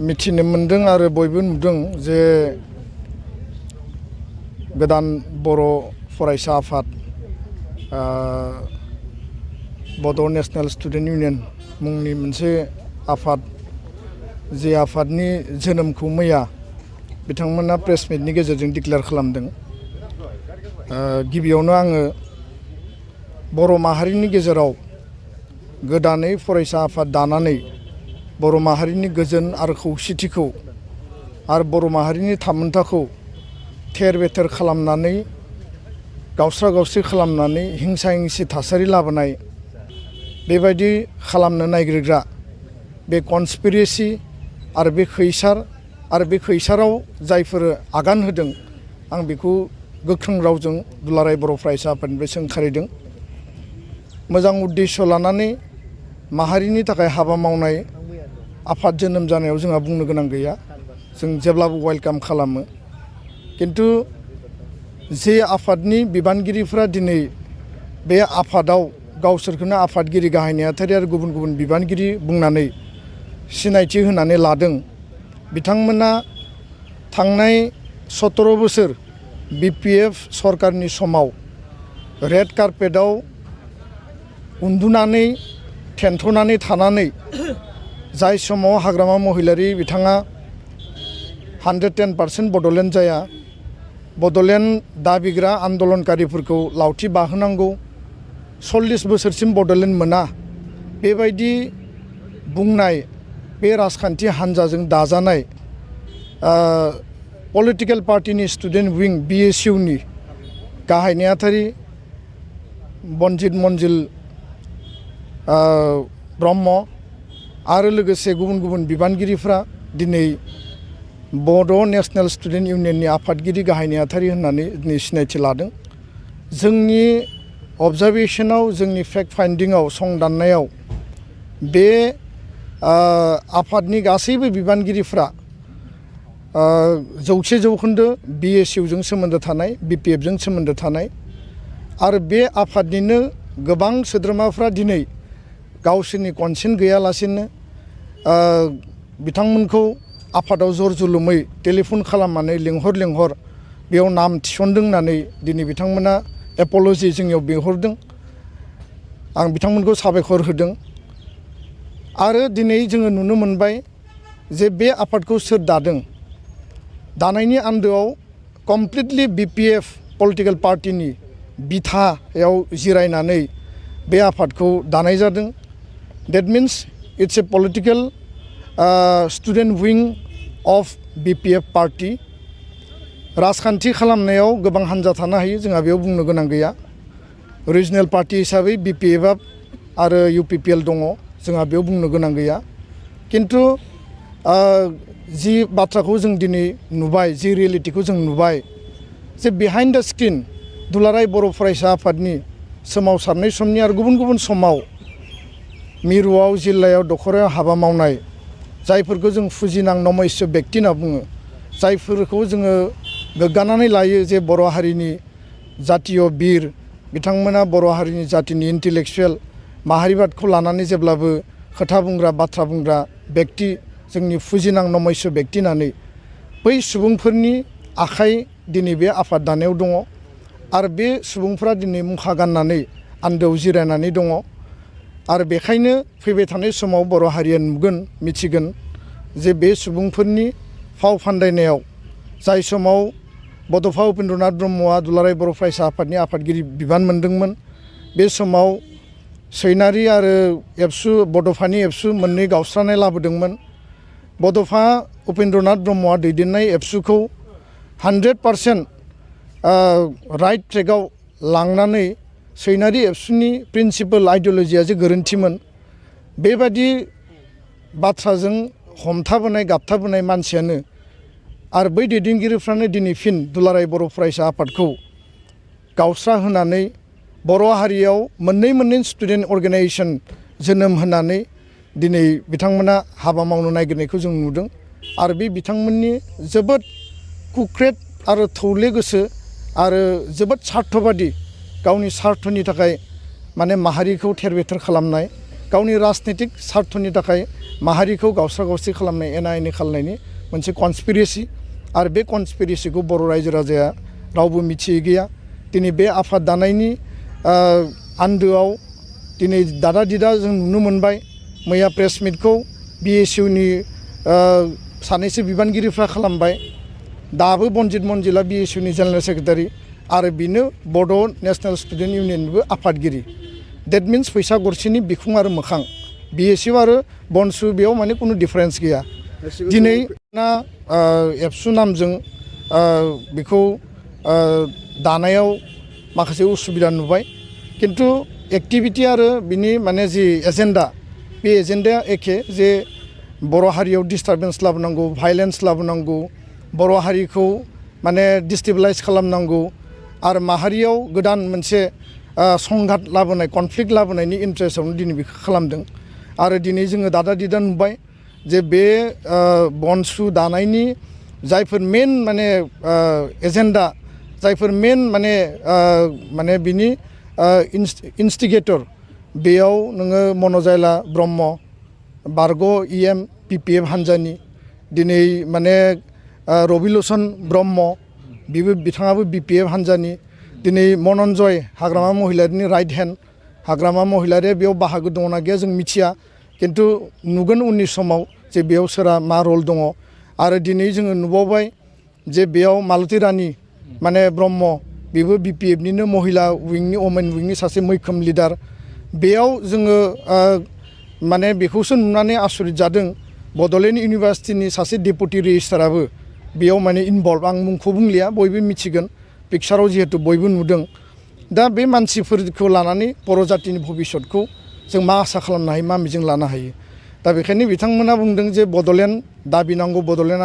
मिथिनो मोनदों आरो बयबो नुदों जे गोदान बर' फरायसा आफाद बड' नेशनेल स्टुडेन्ट इउनियन मुंनि मोनसे आफाद जे आफादनि जोनोमखौ मैया बिथांमोना प्रेस मिटनि गेजेरजों डिक्लेयार खालामदों। गिबियावनो आङो बर' माहारिनि गेजेराव गोदानै फरायसा आफाद दानानै बर' माहारिनि गोजोन आरो खौसेथिखौ आरो बर' माहारिनि थामोनथाखौ थेर बेथेर खालामनानै गावस्रा गावस्रि खालामनानै हिंसा हिंसि थासारि लाबोनाय बेबायदि खालामनो नागिरग्रा बे कनस्पिरेसि आरो बे खैसाराव जायफोर आगान होदों आं बेखौ गोख्रों रावजों दुलाराय बर' फरायसा आफादनिफ्राय सोंखारिदों। मोजां उद्देश्य लानानै माहारिनि थाखाय हाबा मावनाय आफाद जोनोम जानायाव जोंहा बुंनो गोनां गैया, जों जेब्लाबो वेलकाम खालामो। किन्तु जे आफादनि बिबानगिरिफ्रा दिनै बे आफादाव गावसोरखौनो आफादगिरि गाहाय नेहाथारि आरो गुबुन गुबुन बिबानगिरि बुंनानै सिनायथि होनानै लादों, बिथांमोना थांनाय 17 बोसोर BPF सरकारनि समाव रेड कार्पेटआव उन्दुनानै थेन्थ'नानै थानानै जाय समाव हाग्रामा महिलारि बिथाङा 110% बड'लेण्ड जाया, बड'लेण्ड दाबिग्रा आन्दलनकारिफोरखौ लावथि बाहोनांगौ, 40 बोसोरसिम बड'लेण्ड मोना, बेबायदि बुंनाय बे राजखान्थि हान्जाजों दाजानाय पलिटिकेल पार्टिनि स्टुडेन्ट विं BSU नि गाहाय नेहाथारि बनजित मन्जिल ब्रह्म आरो लोगोसे गुबुन गुबुन बिबानगिरिफ्रा दिनै बड' नेशनेल स्टुडेन्ट इउनियननि आफादगिरि गाहाय नेहाथारि होननानै दिनै सिनायथि लादों। जोंनि अबजारभेशनाव, जोंनि फेक्ट फाइन्डिंआव, संदाननायाव बे आफादनि गासैबो बिबानगिरिफ्रा 100% BSU जों सोमोन्दो थानाय, BPF जों सोमोन्दो थानाय आरो बे आफादनिनो गोबां सोद्रोमाफ्रा दिनै गावसोरनि कनसेन्ट गैयालासेनो बिथांमोनखौ आफादाव जर जुलुमै टेलिफन खालामनानै लिंहर बेयाव नाम थिसनदों होननानै दिनै बिथांमोना एप'ल'जि जोंनियाव बिहरदों। आं बिथांमोनखौ साबायखर होदों। आरो दिनै जोङो नुनो मोनबाय जे बे आफादखौ सोर दादों, दानायनि आन्दोआव कमप्लिटलि BPF पलिटिकेल पार्टिनि बिथायाव जिरायनानै बे आफादखौ दानाय जादों। That means it's a political student wing of BPF party. राजखान्थि खालामनायाव गोबां हान्जा थानो हायो, जोंहा बेयाव बुंनो गोनां गैया। रिजनेल पार्टि हिसाबै BPF आरो UPPL दङ, जोंहा बेयाव बुंनो गोनां गैया। किन्तु जि बाथ्राखौ जों दिनै नुबाय, जि रियेलिटिखौ जों नुबाय जे बिहाइन्ड द स्क्रिन दुलाराय बर' फरायसा आफादनि सोमावसारनाय समनि आरो गुबुन गुबुन समाव मिरुआव, जिल्लायाव, दखरायाव हाबा मावनाय जायफोरखौ जों फुजिनां नमस्य बेक्ति होनना बुङो, जायफोरखौ जोङो गोग्गानानै लायो जे बर' हारिनि जातीय बिर, बिथांमोना बर' हारिनि जातिनि इन्टेलेक्सुवेल, माहारिबादखौ लानानै जेब्लाबो खोथा बुंग्रा, बाथ्रा बुंग्रा बेक्ति, जोंनि फुजिनां नमस्य बेक्ति होननानै बै सुबुंफोरनि आखाइ दिनै बे आफाद दानायाव दङ। आरो बे सुबुंफ्रा दिनै मुखा गाननानै आन्दोआव जिरायनानै दङ। आरो बेखायनो फैबाय थानाय समाव बर' हारिया नुगोन, मिथिगोन जे बे सुबुंफोरनि फाव फान्दायनायाव जाय समाव बड'फा उपेन्द्रनाथ ब्रह्मआ दुलाराय बर' फरायसा आफादनि आफादगिरि बिबान मोनदोंमोन, बे समाव सैनारि आरो एबसु, बड'फानि एबसु मोननै गावस्रानाय लाबोदोंमोन। बड'फा उपेन्द्रनाथ ब्रह्मआ दैदेननाय एबसुखौ 100% राइट ट्रेकआव लांनानै सैनारि एबसुनि प्रिन्सिपल आइडिय'लजिया जे गोरोन्थिमोन, बेबादि बाथ्राजों हमथाबोनाय, गाबथाबोनाय मानसियानो आरो बै दैदेनगिरिफ्रानो दिनै फिन दुलाराय बर' फरायसा आफादखौ गावस्रा होनानै बर' हारियाव मोननै स्टुडेन्ट अर्गेनाइजेसन जोनोम होनानै दिनै बिथांमोना हाबा मावनो नागिरनायखौ जों नुदों। आरो बे बिथांमोननि जोबोद कुक्रेट आरो थौले गोसो आरो जोबोद सार्थबादि, गावनि सार्थनि थाखाय माने माहारिखौ थेर बेथेर खालामनाय, गावनि राजनीतिक सार्थनि थाखाय माहारिखौ गावस्रा गावस्रि खालामनाय एना एनि खालामनायनि मोनसे कनस्पिरेसि आरो बे कनस्पिरेसिखौ बर' रायजो राजाया रावबो मिथियै गैया दिनै बे आफाद दानायनि आन्दोआव दिनै दादा दिदा जों नुनो मोनबाय मैया प्रेस मिटखौ BSUनि सानैसो बिबानगिरिफ्रा खालामबाय दाबो बनजित मनजिला BSUनि जेनेरेल सेक्रेटारि आरो बिनो बड' नेशनेल स्टुडेन्ट इउनियननिबो आफादगिरि डेट मिन्स फैसा गरसेनि बिखुं आरो मोखां BSU आरो बनसु बेयाव माने कुनु डिफारेन्स गैया दिनै ना एबसु नामजों बेखौ दानायाव माखासे उसुबिदा नुबाय किन्तु एक्टिभिटी आरो बिनि माने जि एजेन्डा बे एजेन्डाया एखे जे बर' हारियाव डिस्टारबेन्स लाबोनांगौ भाइलेन्स लाबोनांगौ बर' हारिखौ माने डिस्टेबलाइज खालामनांगौ आरो माहारियाव गोदान मोनसे संघात लाबोनाय कनफ्लिक्ट लाबोनायनि इन्ट्रेस्टआवनो दिनै बेखौ खालामदों आरो दिनै जोङो दादा दिदा नुबाय जे बे बनसु दानायनि जायफोर मेन माने एजेन्डा जायफोर मेन माने बिनि इन्स्टिगेटर बेयाव नोङो मनजायला ब्रह्म बारग' EM PPF हान्जानि दिनै माने रबिलोचन ब्रह्म बिथाङाबो BPF हान्जानि दिनै मनन्जय हाग्रामा महिलारिनि राइट हेन्ड हाग्रामा महिलारिया बेयाव बाहागो दङना गैया जों मिथिया किन्तु नुगोन उननि समाव जे बेयाव सोरा मा रल दङ आरो दिनै जोङो नुबावबाय जे बेयाव मालती रानी माने ब्रह्म बेबो BPFनिनो महिला विंनि वमेन विंनि सासे मैखोम लिडार बेयाव जोङो माने बेखौसो नुनानै आसरित जादों बड'लेण्ड इउनिभार्सिटिनि सासे डेपुटि रेजिस्ट्राराबो बेयाव माने इनभल्भ आं मुंखौ बुंलिया बयबो मिथिगोन पिक्चाराव जिहेतु बयबो नुदों दा बे मानसिफोरखौ लानानै बर' जातिनि भबिष्यतखौ जों मा आसा खालामनो हायो मा मिजिं लानो हायो दा बेखायनो बिथांमोना बुंदों जे बड'लेण्ड दाबि नांगौ बड'लेण्ड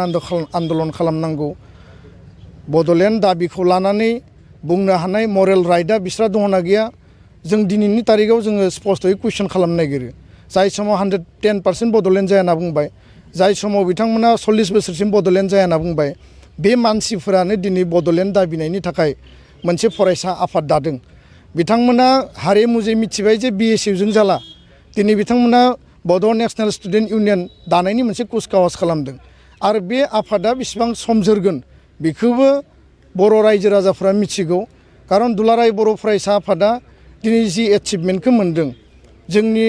आन्दलन खालामनांगौ बड'लेण्ड दाबिखौ लानानै बुंनो हानाय मरेल राइटआ बिस्रा दङना गैया जों दिनैनि तारिखाव जोङो स्पष्टयै कुइसन खालामनो नागिरो जाय समाव 110% बड'लेण्ड जाया होनना बुंबाय जाय समाव बिथांमोना 40 बोसोरसिम बड'लेण्ड जाया होनना बुंबाय बे मानसिफोरानो दिनै बड'लेण्ड दाबिनायनि थाखाय मोनसे फरायसा आफाद दादों बिथांमोना हारे मुजे मिथिबाय जे BSUजों जाला दिनै बिथांमोना बड' नेशनेल स्टुडेन्ट इउनियन दानायनि मोनसे कुचकावाज खालामदों आरो बे आफादा बेसेबां सम जोरगोन बेखौबो बर' रायजो राजाफ्रा मिथिगौ खारन दुलाराय बर' फरायसा आफादा दिनै जि एचिभमेन्टखौ मोन्दों जोंनि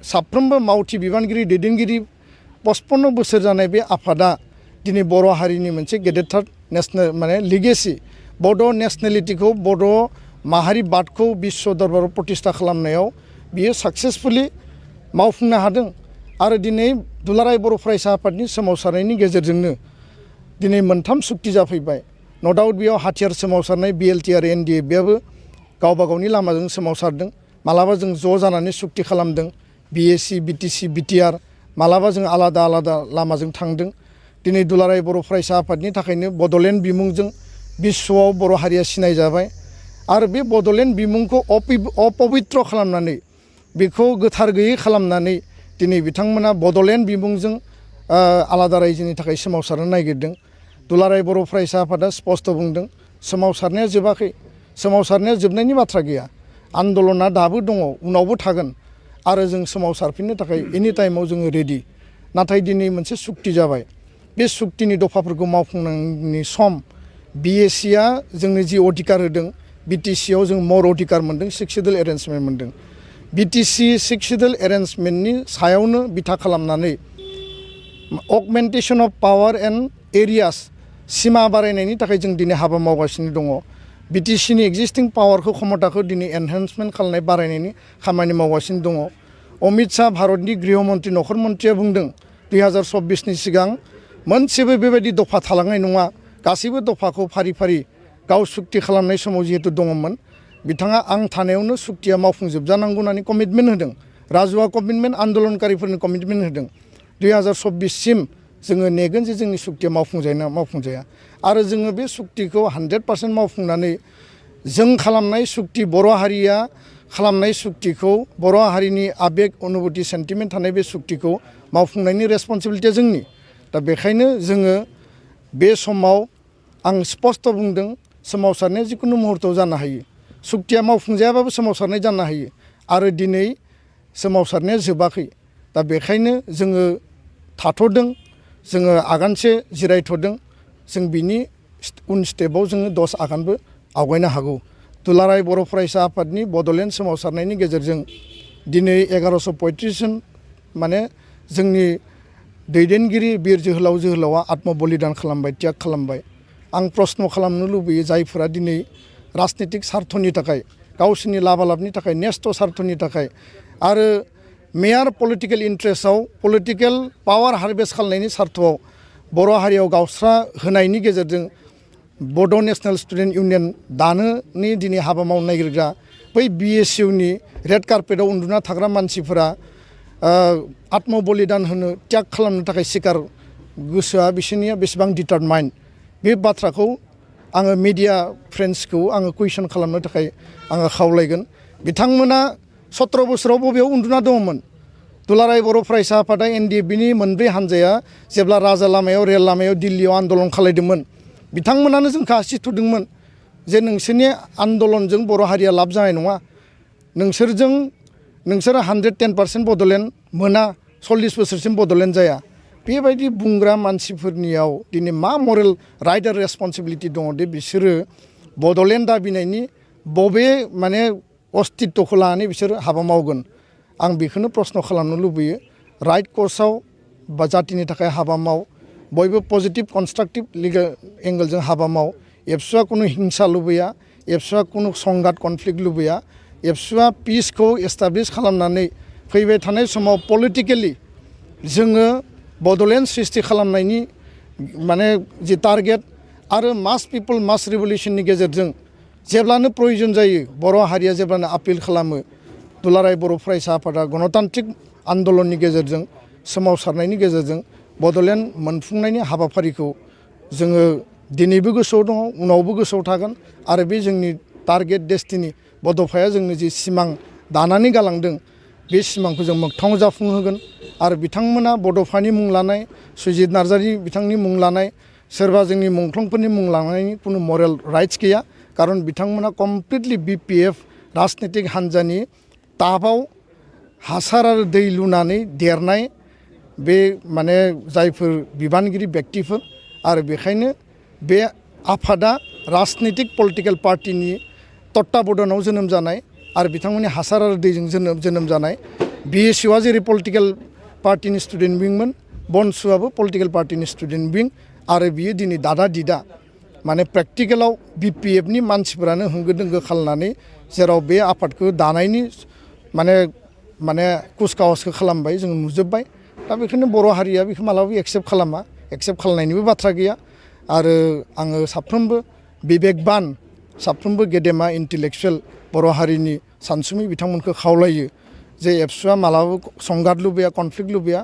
साफ्रोमबो मावथि बिबानगिरि दैदेनगिरि 55 बोसोर जानाय बे आफादा दिनै बर' हारिनि मोनसे गेदेरथार नेशनेल माने लिगेसि बड' नेशनेलिटिखौ बड' माहारिबादखौ बिश्व दरबाराव प्रतिष्ठा खालामनायाव बियो साक्सेसफुलि मावफुंनो हादों आरो दिनै दुलाराय बर' फरायसा आफादनि सोमावसारनायनि गेजेरजोंनो दिनै मोनथाम सुक्ति जाफैबाय न' डाउट बेयाव हाथियार सोमावसारनाय BLT आरो NDA-बेयाबो गावबा गावनि लामाजों सोमावसारदों मालाबा जों ज' जानानै सुक्ति खालामदों BSc BTC BTR मालाबा जों आलादा आलादा लामाजों थांदों दिनै दुलाराय बर' फरायसा आफादनि थाखायनो बड'लेण्ड बिमुंजों बिश्वआव बर' हारिया सिनायजाबाय आरो बे बड'लेण्ड बिमुंखौ अपबित्र खालामनानै बेखौ गोथार गैयै खालामनानै दिनै बिथांमोना बड'लेण्ड बिमुंजों आलादा रायजोनि थाखाय सोमावसारनो नागिरदों दुलाराय बर' फरायसा आफादा स्पष्ट बुंदों सोमावसारनाया जोबाखै सोमावसारनाया जोबनायनि बाथ्रा गैया आन्दलना दाबो दङ उनावबो थागोन आरो जों सोमावसारफिननो थाखाय एनि टाइमाव जोङो रेडि नाथाय दिनै मोनसे सुक्ति जाबाय बे सुक्तिनि दफाफोरखौ मावफुंनायनि सम BSc-आ जोंनो जि अधिकार होदों BTC-आव जों मर अधिकार मोन्दों 6 शिड्युल एरेन्जमेन्ट मोन्दों BTC 6 शिड्युल एरेन्जमेन्टनि सायावनो बिथा खालामनानै augmentation of power and areas सिमा बारायनायनि थाखाय जों दिनै हाबा मावगासिनो दङ BTC-नि एक्जिस्टिं पावारखौ क्षमताखौ दिनै एनहेन्समेन्ट खालामनाय बारायनायनि खामानि मावगासिनो दङ अमित शाह भारतनि गृह मन्त्रि नखर मन्त्रिया बुंदों 2024नि सिगां मोनसेबो बेबायदि दफा थालांनाय नङा गासैबो दफाखौ फारि फारि गाव सुक्ति खालामनाय समाव जिहेतु दङमोन बिथाङा आं थानायावनो सुक्तिया मावफुंजोबजानांगौ होननानै कमिटमेन्ट होदों राजुवा कमिटमेन्ट आन्दलनकारिफोरनो कमिटमेन्ट होदों 2024सिम जोङो नेगोन जे जोंनि सुक्तिया मावफुंजायोना मावफुंजाया आरो जोङो बे सुक्तिखौ 100% मावफुंनानै जों खालामनाय सुक्ति बर' हारिया खालामनाय सुक्तिखौ बर' हारिनि आबेग अनुभूति सेन्टिमेन्ट थानाय बे सुक्तिखौ मावफुंनायनि रेसपन्सिबिलिटिया जोंनि दा बेखायनो जोङो बे समाव आं स्पष्ट बुंदों सोमावसारनाया जिकुनु मुहुर्तआव जानो हायो सुक्तिया मावफुंजायाबाबो सोमावसारनाय जानो हायो आरो दिनै सोमावसारनाया जोबाखै दा बेखायनो जोङो थाथ'दों जोङो आगानसे जिरायथ'दों जों बिनि उन स्टेपाव जोङो 10 आगानबो आवगायनो हागौ दुलाराय बर' फरायसा आफादनि बड'लेण्ड सोमावसारनायनि गेजेरजों दिनै 1135 जन माने जोंनि दैदेनगिरि बिर जोहोलाव जोहोलावा आत्म बलिदान खालामबाय त्याग खालामबाय आं प्रश्न खालामनो लुबैयो जायफोरा दिनै राजनीतिक स्वार्थनि थाखाय गावसोरनि लाबालाबनि थाखाय नेस्ट' स्वार्थनि थाखाय आरो मेयार पलिटिकेल इन्ट्रेस्टआव पलिटिकेल पावार हारभेस्ट खालामनायनि स्वार्थआव बर' हारियाव गावस्रा होनायनि गेजेरजों बड' नेशनेल स्टुडेन्ट इउनियन दानोनि दिनै हाबा मावनो नागिरग्रा बै BSUनि रेड कार्पेटआव उन्दुना थाग्रा मानसिफोरा आत्म बलिदान होनो त्याग खालामनो थाखाय सिकार गोसोआ बिसोरनिया बेसेबां डिटारमाइन्ड बे बाथ्राखौ आङो मिडिया फ्रेन्ड्सखौ आङो कुइसन खालामनो थाखाय आङो खावलायगोन बिथांमोना 17 बोसोराव बबेयाव उन्दुना दङमोन दुलाराय बर' फरायसा आफादा NDFBनि मोनब्रै हानजाया जेब्ला राजा लामायाव रेल लामायाव दिल्लीयाव आन्दलन खालायदोंमोन बिथांमोनानो जोंखौ आसि थुदोंमोन जे नोंसोरनि आन्दलनजों बर' हारिया लाब जानाय नङा नोंसोरो 110% बड'लेण्ड मोना 40 बोसोरसिम बड'लेण्ड जाया बेबायदि बुंग्रा मानसिफोरनियाव दिनै मा मरेल राइट आरो रेसपन्सिबिलिटि दङ दि बिसोरो बड'लेण्ड दाबिनायनि बबे माने अस्तित्वखौ लानानै बिसोरो हाबा मावगोन आं बेखौनो प्रश्न खालामनो लुबैयो राइट कर्सआव बा जातिनि थाखाय हाबा माव बयबो पजिटिभ कनस्ट्राक्टिभ लिगेल एंगलजों हाबा माव एबसुआ कुनु हिंसा लुबैया एबसुआ कुनु संघात कनफ्लिक्ट लुबैया एबसुआ पिसखौ एस्टाब्लिश खालामनानै फैबाय थानाय समाव पलिटिकेलि जोङो बड'लेण्ड सृष्टि खालामनायनि माने जि टारगेट आरो मास पिपल मास रिभलिउसननि गेजेरजों जेब्लानो प्रयोजन जायो बर' हारिया जेब्लानो आपिल खालामो दुलाराय बर' फरायसा आफादा गणतान्त्रिक आन्दलननि गेजेरजों सोमावसारनायनि गेजेरजों बड'लेण्ड मोनफुंनायनि हाबाफारिखौ जोङो दिनैबो गोसोआव दङ उनावबो गोसोआव थागोन आरो बे जोंनि टारगेट डेस्टिनि बड'फाया जोंनो जि सिमां दानानै गालांदों बे सिमांखौ जों मोगथाङाव जाफुंहोगोन आरो बिथांमोना बड'फानि मुं लानाय सुजित नार्जारि बिथांनि मुं लानाय सोरबा जोंनि मुंख्लंफोरनि मुं लानायनि कुनु मरेल राइट्स गैया खारन बिथांमोना कमप्लिटलि BPF राजनीतिक हान्जानि टाबाव हासार आरो दै लुनानै देरनाय बे माने जायफोर बिबानगिरि व्यक्तिफोर आरो बेखायनो बे आफादा राजनीतिक पलिटिकेल पार्टिनि तत्ताबधानाव जोनोम जानाय आरो बिथांमोननि हासार आरो दैजों जोनोम जानाय BSUआ जेरै पलिटिकेल पार्टिनि स्टुडेन्ट विंमोन बनसुआबो पलिटिकेल पार्टिनि स्टुडेन्ट विं आरो बियो दिनै दादा दिदा माने प्रेक्टिकेलाव BPFनि मानसिफोरानो होंगो दोंगो खालामनानै जेराव बे आफादखौ दानायनि माने कुचकावाजखौ खालामबाय जों नुजोब्बाय दा बेखायनो बर' हारिया बेखौ मालाबाबो एक्सेप्ट खालामा एक्सेप्ट खालामनायनिबो बाथ्रा गैया आरो आङो साफ्रोमबो बिबेकबान साफ्रोमबो गेदेमा इन्टेलेक्सुवेल बर' हारिनि सानसुमै बिथांमोनखौ खावलायो जे एबसुआ मालाबाबो संघात लुबैया कनफ्लिक्ट लुबैया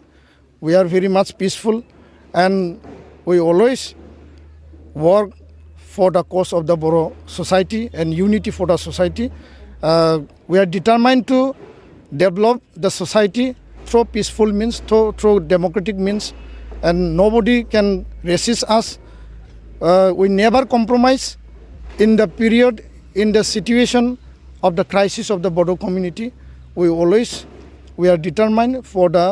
we are very much peaceful and we always work for the cause of the Boro society and unity for the society. We are determined to develop the society through peaceful means, through democratic means, and nobody can resist us. We never compromise in the period, in the situation of the crisis of the Bodo community. We are determined for the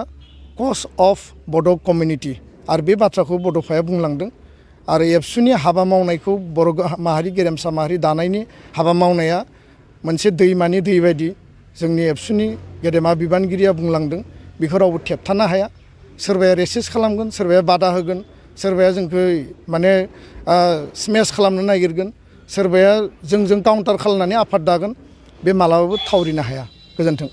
cause of Bodo community. आरो बे बाथ्राखौ बड'फाया बुंलांदों आरो एबसुनि हाबा मावनायखौ बर' माहारि गेरेमसा माहारि दानायनि हाबा मावनाया मोनसे दैमानि दै बायदि जोंनि एबसुनि गेदेमा बिबानगिरिया बुंलांदों बेखौ रावबो थेबथानो हाया सोरबाया रेसिस्ट खालामगोन सोरबाया बादा होगोन सोरबाया जोंखौ माने स्मेश खालामनो नागिरगोन सोरबाया जोंजों काउन्टार खालामनानै आफाद दागोन बे मालाबाबो थावरिनो हाया गोजोन्थों